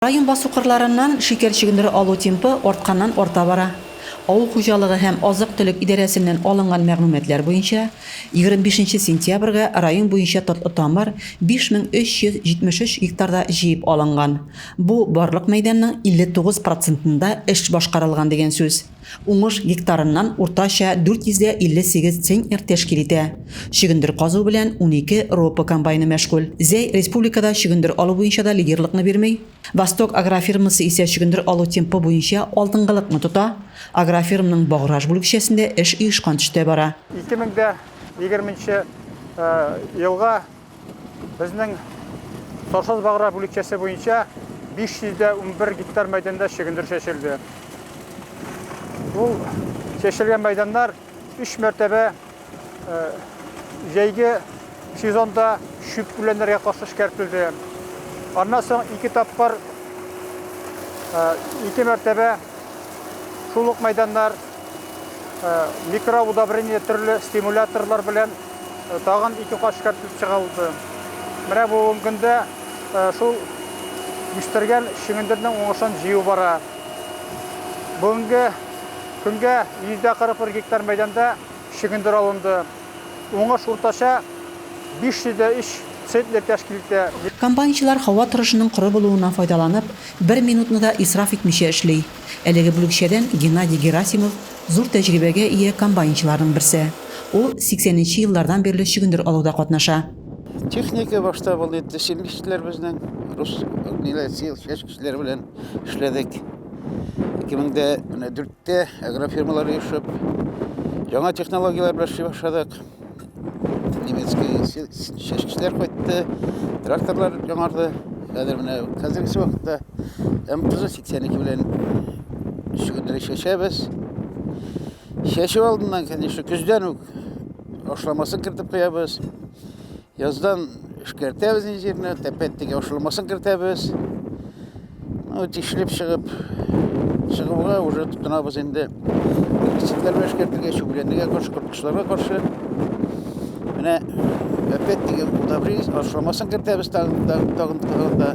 Район басу-кырларыннан шикәр чөгендере алу темпы артканнан-арта бара. Авыл хуҗалыгы һәм азык-төлек идарәсеннән алынган мәгълүматлар буенча, 25 нче сентябрьгә район буенча татлы тамыр 5373 гектарда җыеп алынган. Бу, барлык мәйданның 59 процентында эш башкарылган дигән сүз. Уңыш гектарыннан уртача 458 центнер тәшкил итә. Чөгендер казу белән 12 РОПО комбайны мәшгуль. Зәй республикада чөгендер алу буенча да лидерлыкны бирми. Восток агрофирмасы исә чөгендер алу темпы буенча алдынгылыкны тота. Агрофирманың Баграж бүлекчәсендә эш оешкан төстә бара. 2020 нче елга Безнең Сарсаз Багра бүлекчәсе буенча 511 гектар мәйданда чөгендер чәчелде. Ул чәчелгән мәйданнар өч мәртәбә җәйге сезонда чүп үләннәргә каршы эшкәртелде. Аннан соң ике тапкыр ике мәртәбә шул ук мәйданнар микроудобрение төрле стимуляторлар белән Тагын ике кат эшкәртелеп чыгарылды. Менә бүгенге көндә шул үстергән чөгендернең уңышын җыю бара. Бүгенге көнгә 141 гектар мәйданда чөгендер алынды. Уңыш уртача 503 центнер тәшкил итә. Комбайнчылар һава торышының коры булуыннан файдаланып, бер минутны да исраф итмичә эшли. Әлеге бүлекчәдән Геннадий Герасимов зур тәҗрибәгә ия комбайнчыларның берсе. Ул 80 нче еллардан бирле чөгендер алуда катнаша. Техника башта был итте, семьдесятләр безнең, рус ниләр, сил, чәчкечләр белән эшләдек. 2004-тә агрофирмалар оешып, яңа технологияләр белән эшли башладык. Немецкий чәчкечләр кайтты, тракторлар яңарды. Хәзер менә хәзерге вакытта МТЗ 82 белән чөгендер чәчәбез. Чәчү алдыннан, конечно, көздән үк ашламасын кертеп куябыз. Яздан эшкәртәбез инде җирне, опять-таки ашламасын кертәбез. Ну, тишелеп чыгып, чыгуга уже тотынабыз инде. Гербицидлар белән эшкәртергә, чүпләнергә каршы, корткычларга каршы. Менә опять-таки удобрение, ашламасын кертәбез тагын, тагын, тагын, тагын да.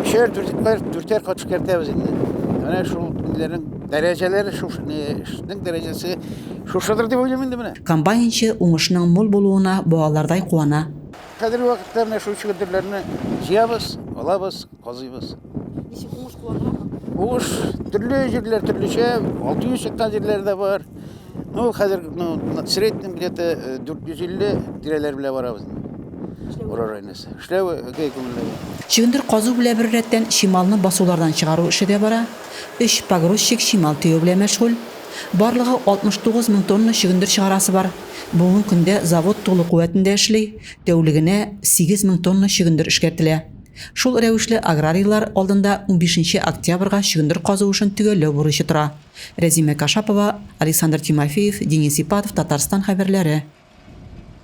Өчәр, дүртәр, дүртәр кат эшкәртәбез инде. Менә шул ниләрнең дәрәҗәләре, шушы эшнең дәрәҗәсе шушыдыр дип уйлыйм инде менә. Комбайнчы уңышның мул булуына балалардай куана. Хәзерге вакытта менә шул чөгендерләрне җыябыз, алабыз, казыйбыз. Ничек уңыш куандырамы? Уңыш төрле җирләр төрлечә, 600 чыккан җирләр дә бар. Ну, хәзер, ну, в среднем где-то 450 тирәләр белән барабыз. Урожайность. Эшләү гәй күңелле. Чөгендер казу белән беррәттән чималны басулардан чыгару эше дә бара. Өч погрузчик чимал төяү белән мәшгуль. Барлыгы 69 мең тонна чөгендер чыгарасы бар. Бүгенге көндә завод тулы куәтендә эшли, тәүлегенә 8 мең тонна чөгендер эшкәртелә. Шул рәвешле аграрийлар алдында унбишенче октябрьгә чөгендер казу эшен төгәлләү бурычы тора. Рәзимә Кашапова, Александр Тимофеев, Денис Ипатов, Татарстан хәбәрләре.